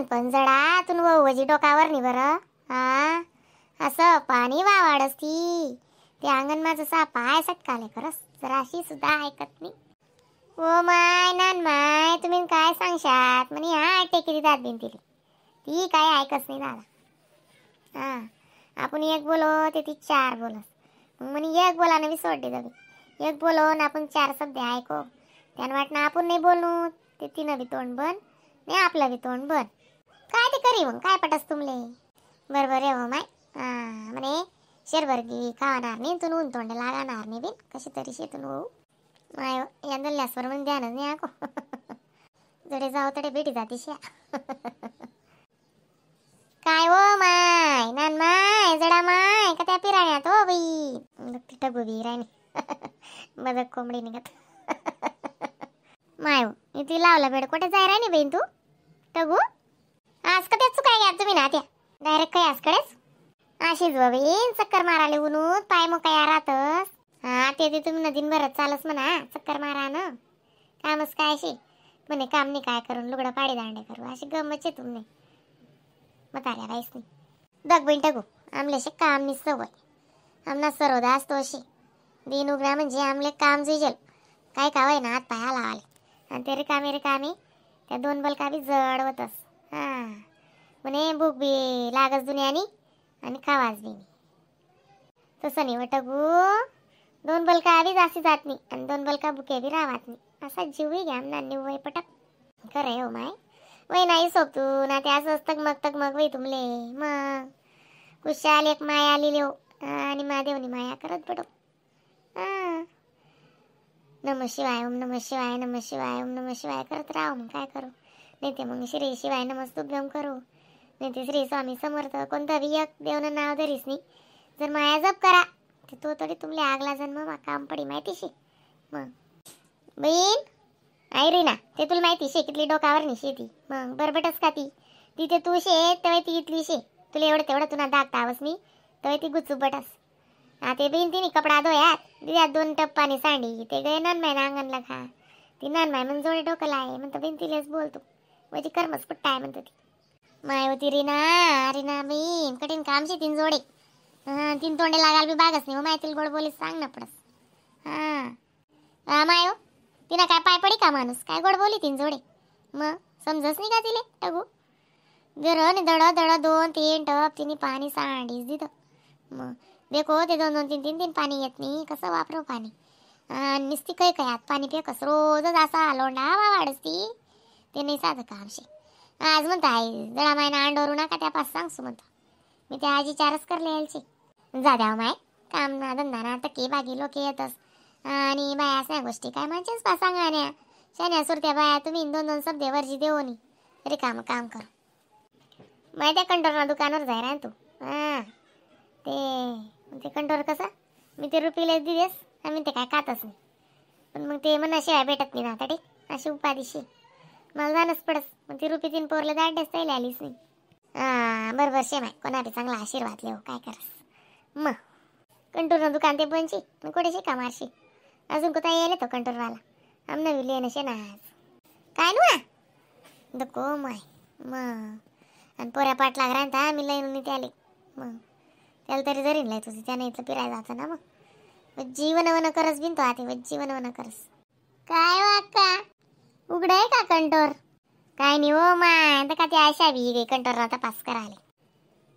मन पण जडा तुन वजी डोकावर नाही बरं. हा असं पाणी वावाडस ती ते अंगण माझं सा पाय सटकाले खरंच जराशी सुद्धा ऐकत नाही. ओ my नान माय तुम्ही काय सांगशात म्हणे. हा टेकी देतात बिन तिले ती काय ऐकच नाही दादा. हा आपण एक बोलो ते ती चार बोलस. मग म्हणे एक बोला ना बी सोडली जावी एक बोलो ना आपण चार शब्द ऐको त्यानं वाटणं आपण नाही बोलू ते तिनं बी तोंड बन नाही आपलं बी तोंड बन. काय ते करी मग काय पटस तुमले बरोबर आहे हो माय. हा म्हणे शेरभर गी खाणार नाही तू ऊन तोंड लागणार नाही बिन कशी तरी शेतून होऊ माय या दल्ल्यासवर म्हणून ध्यानच नाही आको. जडे जाऊ तडे भेटी जाते श्या. काय हो माय नान माय जडा माय का त्या पिराण्यात हो बाई ती टगू बी राणी मदत कोंबडी निघत. माय हो ती लावला बेड कुठे जाय राणी बहीण तू टगू आज का त्या चुकाय घ्या तुम्ही ना त्या डायरेक्ट काय आजकडेच अशीच बहीण चक्कर माराले उन्हूत पाय मोकाया राहतस. हा ते ते तुम्ही नदीन भरत चालस म्हणा चक्कर मारा ना कामच काय अशी म्हणे काम नाही काय करून लुगडं पाडी दांडे करू अशी गमत आहे तुमने म्हाताऱ्या राईस नाही. दग बहीण टगू आमल्याशी काम नाही सवय आमना सरोदा असतो अशी दिन उघडा म्हणजे आमले काम जुजेल काय कावय ना हात पाया लावाले आणि ते रिकामे रिकामे त्या दोन बलका बी जड होतस. हा म्हणे भूक बी लागस दुनियानी आणि खावाच बी तसं नाही टगू दोन बलका बी जास्ती जात नाही आणि दोन बलका बुके बी राहत नाही असा जीवही घ्या ना निवय पटक खरं हो माय वय नाही सोपतू ना ते असं तगमग तगमग वय तुमले मग कुशाल एक माया आली हो आणि महादेवनी माया करत पडो. हां नम शिवाय ओम नम शिवाय नम शिवाय ओम नम शिवाय करत राहू मग काय करू नाही ते मग श्री शिवाय नमस्तुभ्यम करू नाही ते श्री स्वामी समर्थ कोणतं बी एक देवनं नाव धरीस नाही जर माया जप करा ते तो तरी तुमले आगला जन्म मा काम पडी माहितीशी. मग बहीण आई रे ना ते तुला माहिती शे कितली डोकावर नाही शेती मग बरबटच का ती तिथे तू शे तेव्हा ती इथली शे तुला एवढं तेवढं तुला दाखतावस मी तेव्हा ती गुचुबटस. हा ते बहीण तिने कपडा धोयात दिद्यात दोन टप पाणी सांडी ते गे ननमाय ना अंगणला खा ती ननमाय म्हण जोडे डोकं आहे म्हणतो बहीण तिलेच बोलतो म्हणजे कर्मच कुट्टा आहे म्हणतो ती माय होती रीना रीना बहीण कठीण काम शे तीन जोडे तीन तोंडे लागाल बी बागच नाही हो माय तिला गोड बोलीस सांग ना पडस. हां हा माय हो तिनं काय पाय पडी का माणूस काय गोड बोली तीन जोडे मग समजस नाही का तिले टगू जर दड दड दोन तीन टप तिने पाणी सांडीच दिलं मग देखो ते दोन दोन तीन तीन तीन पाणी येत नाही कसं वापरू पाणी नुसती काही काय आत पाणी फेकस रोजच असा लोंढा वाढस ती ते नाही साधं कामशे. आज म्हणता आई जडा मायना अंडोरू नका त्या पास सांगसू म्हणतो मी त्या आजी चारच करले यायचे जा द्यावं माय काम ना धंदा ना टक्के बागी लोक येतस आणि बाया अशा गोष्टी काय म्हणतेस बा सांगा शण्या सुरत्या बाया तुम्ही दोन दोन शब्दे वरजी देऊ नी रिकाम काम करू माहिती आहे कंटोर दुकानावर जाय ना तू. हां ते ते कंटोर कसं मी ते रुपीला दिलेस आम्ही ते काय खातच नाही पण मग ते मनाशिवाय भेटत नाही ना आता ठीक अशी उपाधीशी मला जाणंच पडस मग ती रुपी तीन पोरला दांडेच तैले आलीच नाही. हां बरोबर शे माय कोणा बी चांगला आशीर्वाद लेव काय करस मग कंटोर दुकान ते बनशी मग कुठे शिका मारशी अजून कुठं यायला तो कंटोरवाला आमना बी लेणं शे ना आज काय नु दको माय मग आणि पोऱ्या पाठ लाग राहता मी लईन ते आले मग त्याला तरी जरी नाही तुझं त्यानं इथलं फिरायला जातं ना मग जीवन वन करस बिन तो आते जीवन वन करस. काय वाका उघडं आहे का कंटोर काय नाही हो माय आता का ती आशा बी गई कंटोर तपास करायला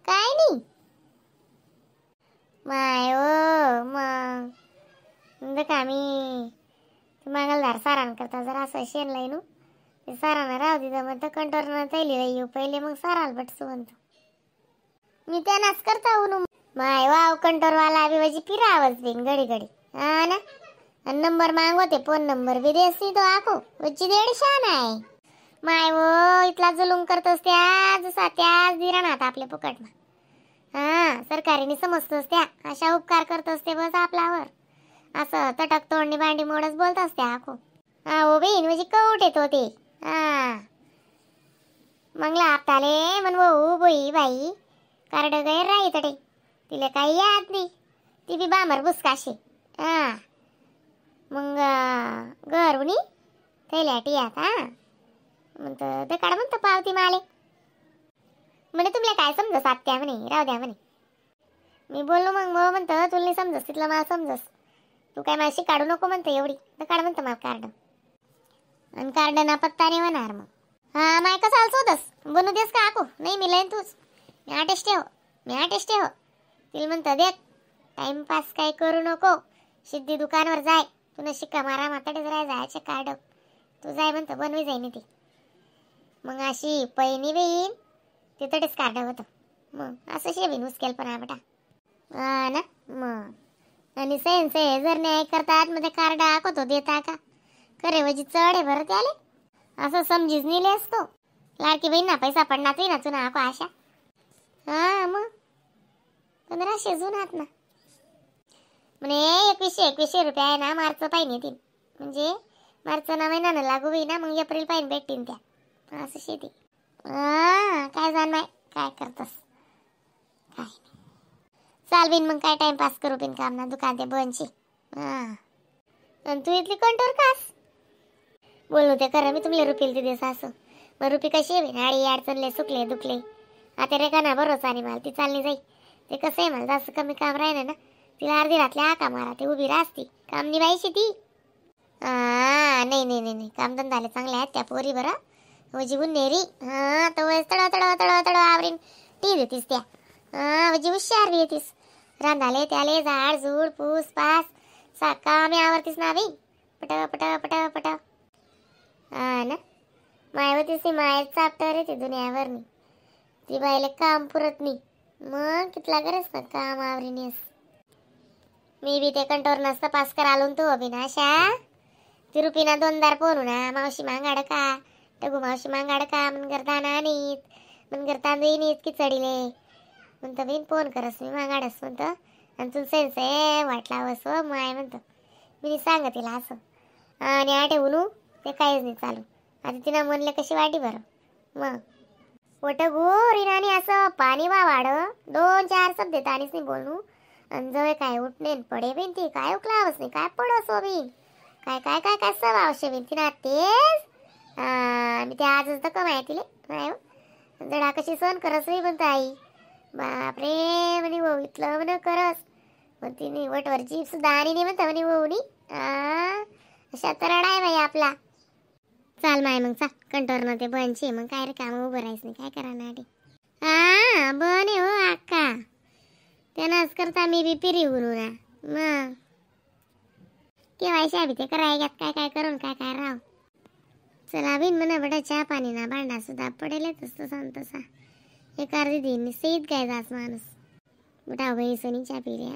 काय नाही माय हो मग का मी मागलदार सारान करता जरा असं शेण लाई नू ते सारानं राहू दिलं मग तर कंटोर तैली येऊ पहिले मग साराला बटसू म्हणतो मी त्यांनाच करता ऊन माय वाव कंटोरवाला बी माझी फिरावच बिन घडी घडी. हा ना आणि नंबर मागवते फोन नंबर बी देस नाही तो आखो वच्ची देड शान आहे माय वो इथला जुलूम करतोस त्या जसा त्याच दिराणात आपल्या फुकटमा. हां सरकारीने समजतोस त्या अशा उपकार करतोस ते बस आपल्यावर असं तटक तोंडणी भांडी मोडच बोलतोस त्या आखो. हा हो बहीण म्हणजे कौट येतो ते. हां मंगला आपताले म्हण वो बोई बाई कार्ड गैर राही तडे तिला काही याद नाही ती बी बामर बुसकाशी. हां मग घर उनी थैल्या टियात. हां म्हणतं दकाड म्हणतं पावती माले म्हणे तुम्हाला काय समजस आत्या म्हणे राहू द्या म्हणे. मी बोललो मग मग म्हणतं तुला नाही समजस तिथलं मला समजस तू काय माझी काढू नको म्हणतं एवढी तर काढ म्हणतं मला कार्ड आणि कार्ड ना पत्ता नाही होणार मग. हा माय कसं आलसो होतस बनू देस का आको नाही मी लयन तूच मी आटेस्ट हो मी आटेस्ट हो तिला म्हणतं देख टाइमपास काय करू नको सिद्धी दुकानवर जाय तुला शिक्का मारा माताडेच राय जायचे कार्ड तू जाय म्हणतं बनवी जाईन ती. मग अशी पैनी बेईन तिथडेच कार्ड होतं मग असं शे बिन उचकेल पण बेटा हा ना मग. आणि सेन्स आहे जर न्याय करतात मग ते कार्ड आखवतो देता का खरे वजी चढ आहे बरं त्याले असं समजीच नेले असतो लाडकी बहीण ना पैसा पडणार ना तुना आको आशा. हा मग 1500 जुनात ना म्हणे 2100 रुपये आहे ना मार्च पाहिजे येतील म्हणजे मार्च ना महिना ना लागू होई ना मग एप्रिल पाहिजे भेटतील त्या असं शेती. हा काय जाण माय काय करतस काय चाल बिन मग काय टाइमपास करू बिन काम ना दुकान ते बनची. हा आणि तू इथली कंटोर कास बोललो ते खरं मी तुम्हाला रुपील ते देस असं मग रुपी कशी आहे आडी अडचणले सुकले दुखले आता रे का ना बरोच आणि मला ती चालली जाई ते कसं आहे मला जास्त कमी काम राहिलं ना तिला अर्धी रातल्या आका मारा ते उभी राहती काम निभायची ती. हा नाही नाही नाही नाही कामधंदा झाले चांगले आहेत त्या पोरी बरं हो जीवन नेरी. हा तो तळ तळ तळ तळ आवरीन टी देतीस त्या. हा म्हणजे हुशार बी येतीस रांधाले त्याले झाड झूड पूस पास सा कामे आवरतीस ना बाई पट पट पट पट. हा ना मायवतीस ती माय चापटर येते दुनियावर नी ती बाईला काम पुरत नाही मग कितला करस ना काम आवरीनेस. मी बी ते कंटोर नसतं पास करालो तू अभिनाशा ती रुपीना दोनदार पोरू ना मावशी मांगाड का टगू मावशी मांगाड का मनगर दाना नाहीत मनगर तांदूळ नाहीत की चढिले म्हणतं बिन फोन करस मी मागाडस म्हणतं आणि तुला सेन्स आहे वाटला वस माय म्हणतं मी सांग तिला असं आणि आठे उनू ते काहीच नाही चालू आता तिनं म्हणलं कशी वाटी बरं मग वट गोरी आणि असं पाणी वा वाढ 2-4 शब्द ताणीच नाही बोलू आणि जवळ काय उठणे पडे बिन ती काय उकलावच नाही काय पडस बिन काय काय काय काय सब आवश्य बिन तिनं तेच मी ते आजच तर कमाय तिले नाही हो जडा कशी सहन करस म्हणतं आई बापरे म्हणे भाऊ इथलं म्हण करस मग तिने वटवर जीप सुद्धा आणि नाही म्हणता म्हणे भाऊ नी अशा तर आहे बाई आपला. चाल माय मग चाल कंटोर ना ते बनचे मग काय रे काम उभं राहायचं नाही काय करा ना हा बने हो अक्का त्यांनाच करता मी बी पिरी उरू ना मग केवायशी बी ते कराय घ्यात काय काय करून काय काय राव. चला बिन म्हणा बेटा चहा पाणी ना भांडा सुद्धा पडेल तसं सांग तसा एक अर्धी दिन सईत काय जास माणूस बेटा बाई सनी चहा पिल्या.